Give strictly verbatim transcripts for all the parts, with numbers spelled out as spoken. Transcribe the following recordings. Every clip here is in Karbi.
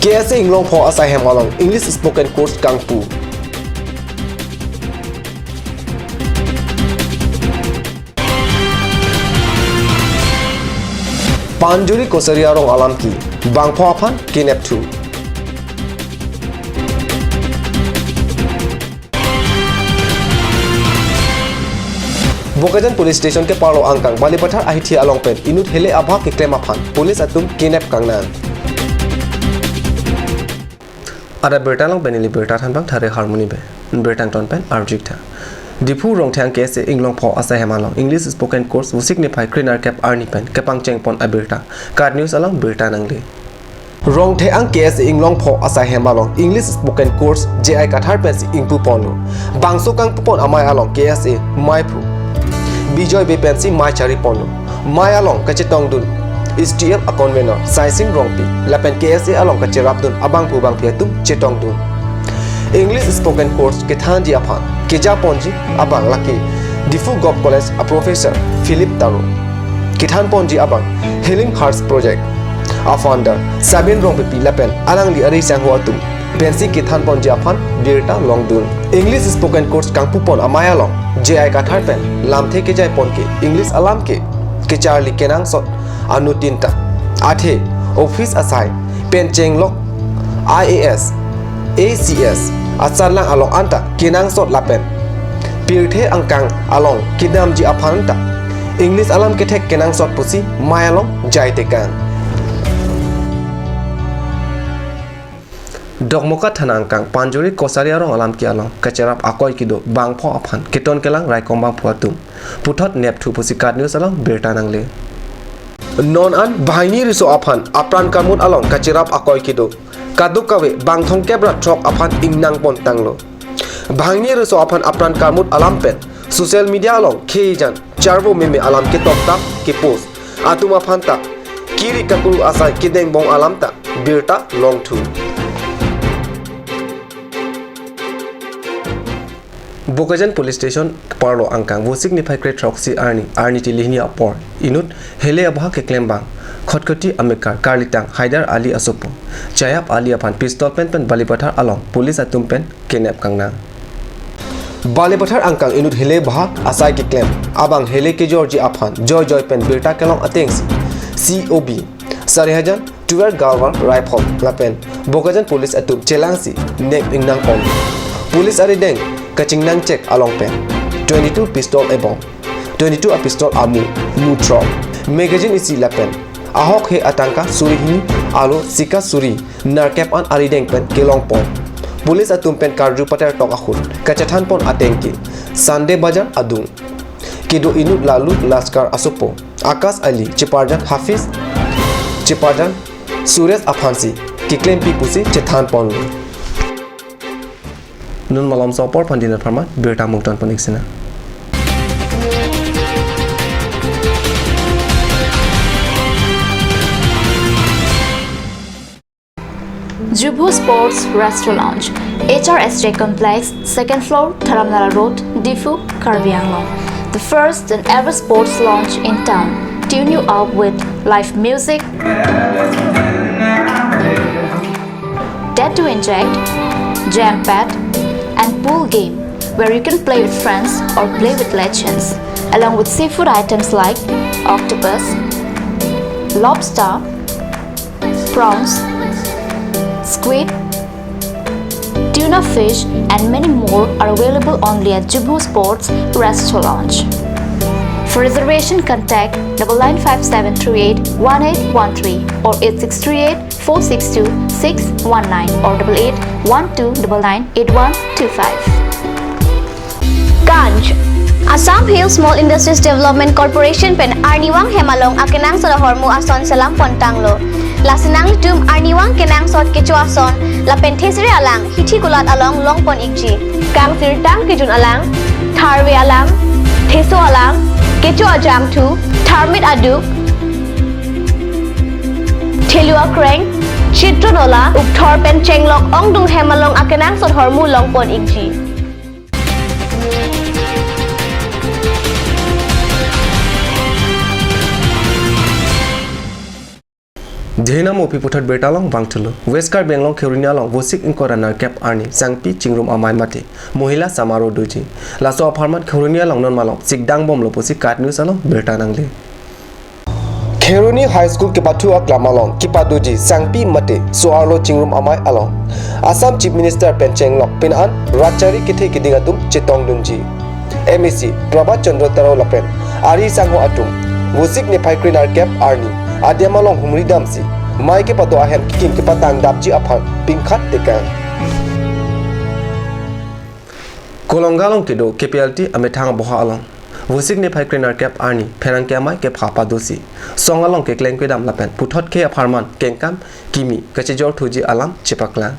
K S A Inglongpho asai hem along English spoken course kangpu. Panjuri Kosari arong alam ke bangpho aphan kenep thu. Bokajan Police Station keparlo angkang Balipathar ahithi along pen inut hele abha keklem aphan police atum kenep kangnang. Ada birta along pen ili birta thanbang thare harmoni be. Birta ton pen arjik tha. Diphu Rongtheng K S A Inglongpho asai hem along English spoken course Vosik niphai krenerkep arni pen kepangcheng pon abirta KAT News along birta nangle. Rongtheng K S A Inglongpho asai hem along English spoken course J I Kathar pensi ingpu ponlo. Bangso kangpu pon amei along K S A maiphu Bijoy Bey pensi mei chari ponlo. Mei along kachetongdun S D F a convener Saising Rongpi lapen K S A along kacherapdun abangphu bangphi atum chetongdun. English spoken course kethanji aphan keja ponji abang lake Diphu Govt College a professor Philip Taro, kethan ponji abang Healing Hearts Project a founder Sabin Rongpipi lapen alangli ari sangho atum pensi kethan ponji aphan birta longdun. English spoken course kangpu pon amei along J I Kathar pen lamthe kejai pon ke English alam ke kecharli kenangsot anuttin ta, athe office asai pen chenglok I A S, A C S asatlang along anta kenangsot lapen pirthe angkang along kedamji aphan ta English alam kethek kenangsot pusi mei along jai tekang. Dokmoka thana angkang Panjuri Kosari arong alam ke along kacherap akoi kedo bangpho aphan keton kelang raikom bangphu atum puthot nep thu pusi KAT News along birta nangle. Non an banghini riso aphan apran karmut along kacherap akoi kedo kadokave bang thomkep ra throk aphan ingnang pon tanglo. Banghini riso aphan apran karmut alam pen social media along khei jan charvo meme alam ketoktak kepost atum aphan ta kiri kakuru asai kedengbong alam ta birta longthu. Bokajan Police Station parlo angkang Vosik niphai kre throksi arni, arni tilihini apor inut hele abha keklem bang Khotkhoti amekar karlitang Haidar Ali asopo Chayap Ali aphan pistol pen pen Balipathar along police atum pen kenep kangnang. Balipathar angkang inut hele abha asai keklem abang hele kejorji aphan joi joi pen birta kelong atengsi C O B sari hajar twelve Galwar rifle lapen Bokajan police atum chelangsi nep ingnang pon. Police arideng kachingnang chek along pen twenty-two pistol ebong twenty-two a pistol amu mu throk, magazine isi lapen ahok he atangka suri hini alo sika suri nerkep an arideng pen kelong pon. Police atum pen karju pater tok ahut kachethan pon ateng ke Sunday Bazar adung kedo inut Lalu Laskar asopo Akash Ali cheparjan Hafiz cheparjan Suresh aphansi keklempi pusi chethan ponlo. Non malomso apor phan dinat pharman birta mungton pon ik sina. Jubho Sports Restaurant Lounge, H R S J Complex, second floor, Dharamnala Road, Diphu, Karbi Anglong. The first and ever sports lounge in town. Tune you up with live music, Dead to Inject, Jam Pad, and pool game, where you can play with friends or play with legends, along with seafood items like octopus, lobster, prawns, squid, tuna fish, and many more are available only at Jubho Sports Restaurant Lounge. For reservation, contact double nine five seven three eight one eight one three or eight six three eight four six two six one nine or double eight one two double nine eight one two five. Ganj. Assam Hill Small Industries Development Corporation pen arnivang hem along akenangsot ahormu ason selam pon tanglo. Lasi nanglitum arnivang kenangsot kecho ason lapen thesere alang hithi kulat along long pon ikji. Kangsirtang kejun alang, tharve alang, theso alang, kecho ajangthu, tharmit aduk, thelu akreng, chitro nola, ukthor pen chenglok ongdung hem along akenangsot ahormu long pon ikji. Dhenam opi puthot birta along vangthulo. West Karbi Anglong Kheroni along Vosik ingkoi ra nerkep arni Sangpi Chingrum Amei mate Mohila Samaro doji. Laso apharman Kheroni along non malom sikdang bomlo pusi KAT News along birta nangle. Kheroni High School kepathu aklam along kepadoji Sangpi mate so-arlo Chingrum Amei along Assam Chief Minister pen chenglok pin an rat chari kethe keding atum chetongdunji. MAC Prabhat Chandra Terang lapen ari sangho atum Vosik niphai kre nerkep arni adim along humri damsi mei kepado ahem kikim kepatang dapji aphan pingkhat tekang. Kolonga along kedo KPLT amethang aboha along Vosik niphai kre nerkep arni pherangke amei kepha padosi song along kekleng kedam lapen puthot ke apharman kengkam kimi kachejor thuji alam chepaklang.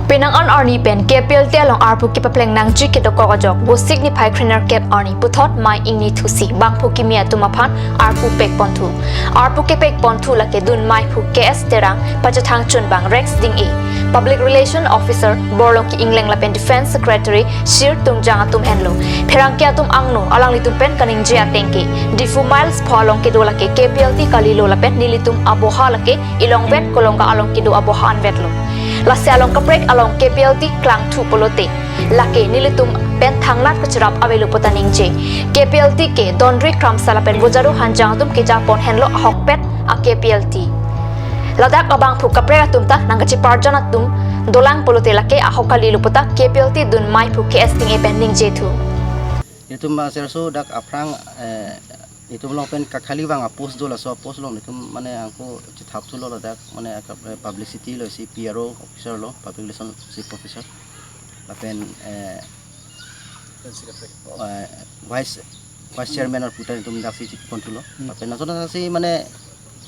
Penang an arni pen KPLT along arpu kepapleng nangji kedokok ajok Vosik niphai kre nerkep arni puthot mei ingni thusi bangphu kimi atum aphan arpu pekponthu. Arpu kepekponthu lake dun meiphu K S Terang, pachethang chunbang Rex Dingye, Public Relation Officer Borlongki Engleng lapen Defence Secretary Shir Tungjang atum henlo. Pherangke atum angno alanglitum pen kaningje ateng ke Diphu Miles pho along kedo lake KPLT kalilo lapen nelitum aboha lake Ilongvet Kolonga along kedo aboha anvetlo. Lasi along kaprek along KPLT klangthu pulote lake nelitum pen thangnat kacherap avelo puta ningje. KPLT ke Dondri Kramsa lapen Bojaro Hanjang atum kejapon henlo ahokpet a KPLT. Ladak abangphu kaprek atum ta nangkacheparjon atum dolang pulote lake ahok kalilo puta KPLT dun meiphu K S Dingye pen ningjethu. Itum aserso dak aphrang, eh, itum along pen kakhali abang apost do, laso apost along itum mane angko chethap thulo ladak mane aka-, eh, publicity lo si P R O officer lo, public relation chief officer. Lapen, eh, eh, vice, vice chairman arpu ta itum daksi chikpon thulo. Hmm. Lapen laso daksi mane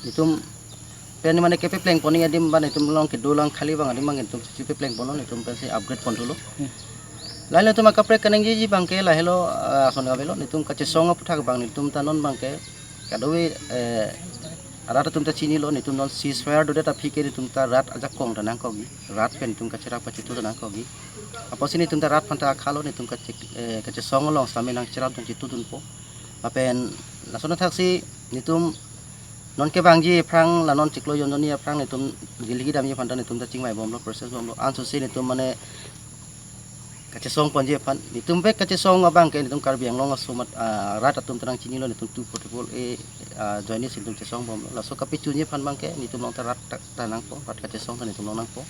itum pen mane kepapleng pon adim ban itum along kedolang khali abang adim abang itum chipapleng ponlo, itum pensi upgrade pon thulo. Hmm. Lahelo itum akaprek kaningjeji abang ke lahelo, ah, ason kavelo, itum kachesong aphuthak abang itum ta non abang ke kadokave, eh, arat atum ta chinilo, itum non ceasefire dodet aphi ke itum ta rat ajakong ta nangkokji, rat pen itum kacherap kachethu ta nangkokji. Apotsi itum ta rat aphan ta akhalo, itum kache-, eh, kachesong along sitame nangcherap nangchethu dunpo. Lapen lason athaksi itum non kevangji aphrang la non chiklo jon jonni aphrang itum Delhi damji aphan ta itum ta chingvai bomlo, process bomlo. Ansose itum mane kachesong ponji aphan. Itum bek kachesong abang ke itum Karbi Anglong asomat, ah, rat atum ta nangchinilo, itum two forty-four A, ah, joinesi itum chesong bomlo. Laso kapachunji aphan abang ke itum along ta rat ta, ta nangpo, rat kachesong ta itum along nangpo.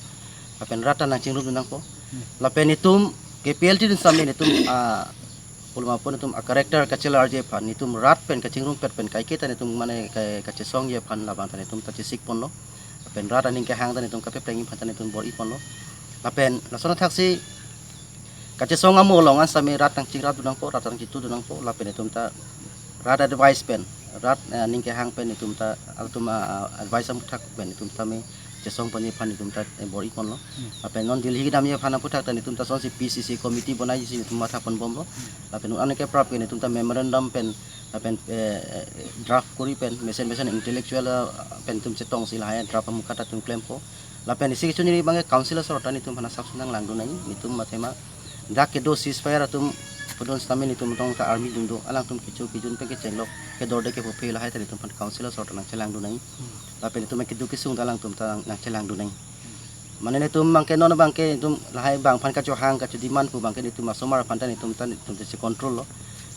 Lapen rat ta nangchingrum nangpo. Hmm. Lapen itum KPLT dun sitame itum, ah, pulma pon itum a-character kachelarji aphan, itum rat pen kachingrumpet pen kaike ta itum mane ka-, kachesongji aphan labang ta itum ta chesik ponlo. Lapen rat aning kehang ta itum kapaplengji aphan ta itum bor-i ponlo. Lapen lason athaksi kachesong amo along an sitame rat nangchingrap dun nangpo, rat nangchethu dun nangpo, lapen itum ta rat advice pen, rat, eh, aning kehang pen itum ta, atum, ah, advice aphuthak pen itum sitame chesong ponji aphan itum ta, eh, bor-i ponlo. Hmm. Lapen non Delhi kedamji aphan aphuthak ta itum ta lasonsi P C C committee bonaiji si itum matha pon bomlo. Hmm. Lapen non anke prap ke itum ta memorandum pen, lapen, eh, eh, draft kori pen, mesen mesen intellectual, eh, pen itum chetongsi lahai draft amuka ta itum klempo. Lapen isi kechunri abang ke council asor ta itum aphan asap si nanglangdun nangji, itum mathe ma dak kedo ceasefire atum pudun sitame itum tong ta army dun do, alangtum kecho kejun pen kechenglok, kedorde kepuphe lahai ta itum aphan council asor ta nangchelangdun nangji. Hmm. Lapen itum kedo kesung ta alangtum ta nangchelangdun nangji. Mane itum abang ke non abang ke itum lahai abang aphan kachohang kachodemand pu abang ke itum asomar aphan ta itum ta itum ta checontrol lo.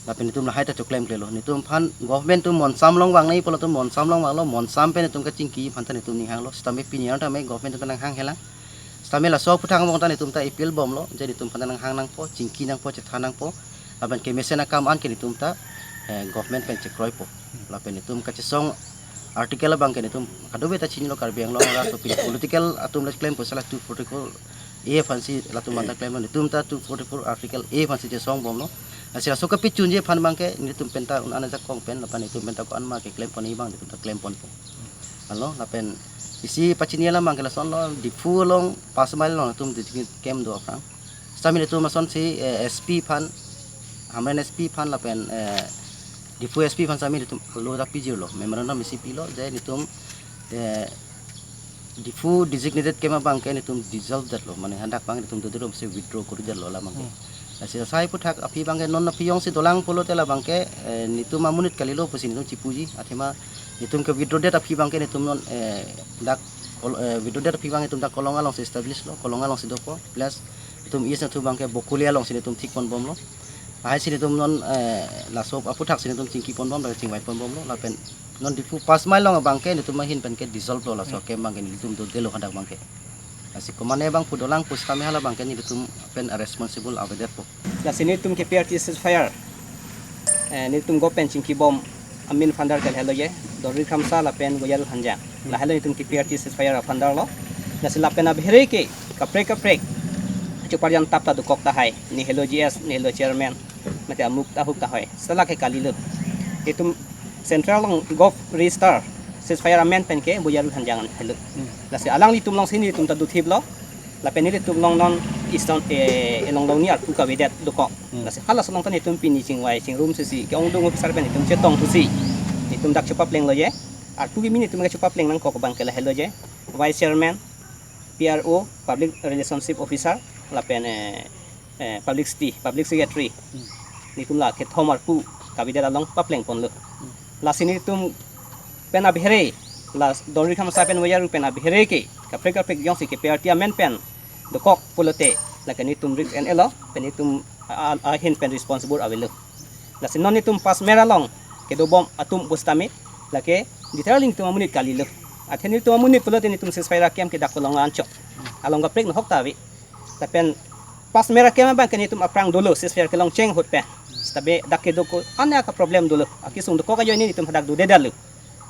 Lapen itum lahai ta choklemklelo. Itum aphan government atum monsam along vang nangji pulo itum monsam along vanglo, monsam pen itum kachingki aphan ta itum ninghanglo. Sitame pini an tame government atum ta nanghang helang. Sitame laso aphuthak angbong ta itum ta appeal bomlo, je itum aphan ta nanghang nangpo, chingki nangpo, chethan nangpo. Lapen kemesen akam an ke itum ta, eh, government pen chekroipo. Lapen itum kachesong article abang ke itum kadokave ta chinilo, Karbi Anglong arat sopin political atum le klempo, sala two forty-four A aphansi latum aphan ta klemlo, itum ta two forty-four article A aphansi chesong bomlo. Lasi laso kapachunji aphan abang ke itum pen ta un-an ajakong pen, lapen itum pen ta ko-an ma keklem pon abang itum ta klem ponpo. Alo, lapen isi pachini alam abang ke lasonlo, Diphu along pas mile along itum designate camp do aphrang. Sitame itum lasonsi, eh, S P aphan, Hamren S P aphan lapen, eh, Diphu S P aphan sitame itum lo ta pijirlo, memorandum isi pilo, je itum, eh, Diphu designated camp abang ke itum dissolve detlo, mane hadak abang itum dodoro si withdraw kori detlo la abang ke. Hmm. Lasi sai aphuthak aphi abangke non aphi jongsi dolang pulote labangke, eh, netum amonit kalilo pusi netum chipuji. Athema netum ke withdraw date aphi abangke netum non, eh, dak kol-, eh, withdraw date aphi abang netum dak Kolong alongsi establish lo, Kolong alongsi dopo. Plus netum E S netum abangke Bokolia alongsi netum thik ponbomlo. Lahai si netum non, eh, laso aphuthak si netum chingki ponbom, dak chingvai ponbomlo. Lapen non Diphu Panch Mile along abangke netum ahin penke dissolve lo, laso camp abangke netum dodelo hadak abangke. Lasi komane abang pu dolang pusitame hala abangke netum pen responsible avedetpo. Lasi netum K P R T ceasefire, eh, netum govt pen chingkibom amen aphan dar ke lahelo je, Dori Kramsa lapen Boyarul Hanjang. Lahelo netum K P R T ceasefire aphan darlo. Lasi lapen abhere ke kaprek kaprek chuparjan tap ta dokok tahai, nihelo G S, nihelo chairman, mate amuk ta ahok tahai, sala ke kalilo. Netum central along govt register ceasefire amen penke Boyarul Hanjang helo. Lasi alanglitum alongsi netum ta dothiplo. Lapen nelitum along non Eastern, eh, along along ni arpu kavedet dokok. Lasi halaso along ta netum pini chingvai chingrum sisi ke-ongdung officer pen netum chetong pusi netum dak chepaplenglo je. Arpu kimi netum ke chepapleng nangkok abangke lahelo je, vice chairman, P R O, public relationship officer, lapen, eh, eh, publicity, public secretary. Netum la kethom arpu kavedet along papleng ponlo. Lasi netum pen abhere, la Dori Kramsa pen Boyarul pen abhere ke kaprek kaprek jongsi K P R T amen pen dokok pulote, lake netum risk en-elo, pen netum a-, a-, ahin pen responsible avelo. Lasi non netum Panch Mile along kedobom atum pusitame, lake literally netum amonit kalilo. Athe netum amonit pulote netum ceasefire camp ke dak Kolong anchot along kaprek nohok ta ave. Lapen Panch Mile camp abangke netum aphrang dolo, ceasefire kelong cheng ahut pen. Setabe dak kedo ko ane aka problem dolo. Akesung dokok ajoine netum hadak dodedetlo.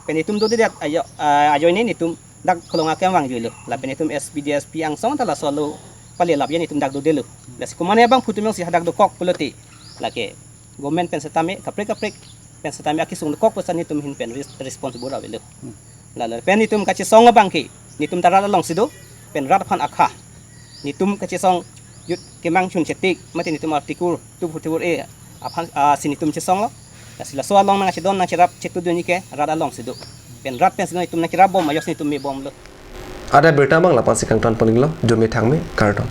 Pen netum dodedet ajo, ah, ajoine netum dak Kolong akemvang juilo. Lapen netum S P, D S P angsong ta laso alo palelap je netum dak dodelo. Lasi komane abang putum jongsi hadak dokok pulote, lake government pen setame, kaprek kaprek pen setame akesung dokok pusi netum ahin pen res-, responsible avelo. Lalo pen netum kachesong abangke netum ta rat alongsi do, pen rat aphan akha. Netum kachesong jut kemang chun chetik, mate netum Article two forty-four A aphan, ah, si netum chesonglo. Lasi laso along nangchedon nangcherap chetudun ke rat alongsi do. Pen rat pensi netum nangcherapbom ajoksi netum mebomlo. Adai abirta abang lapu-ansi kangton pon-iklo, jome thangme, kardom.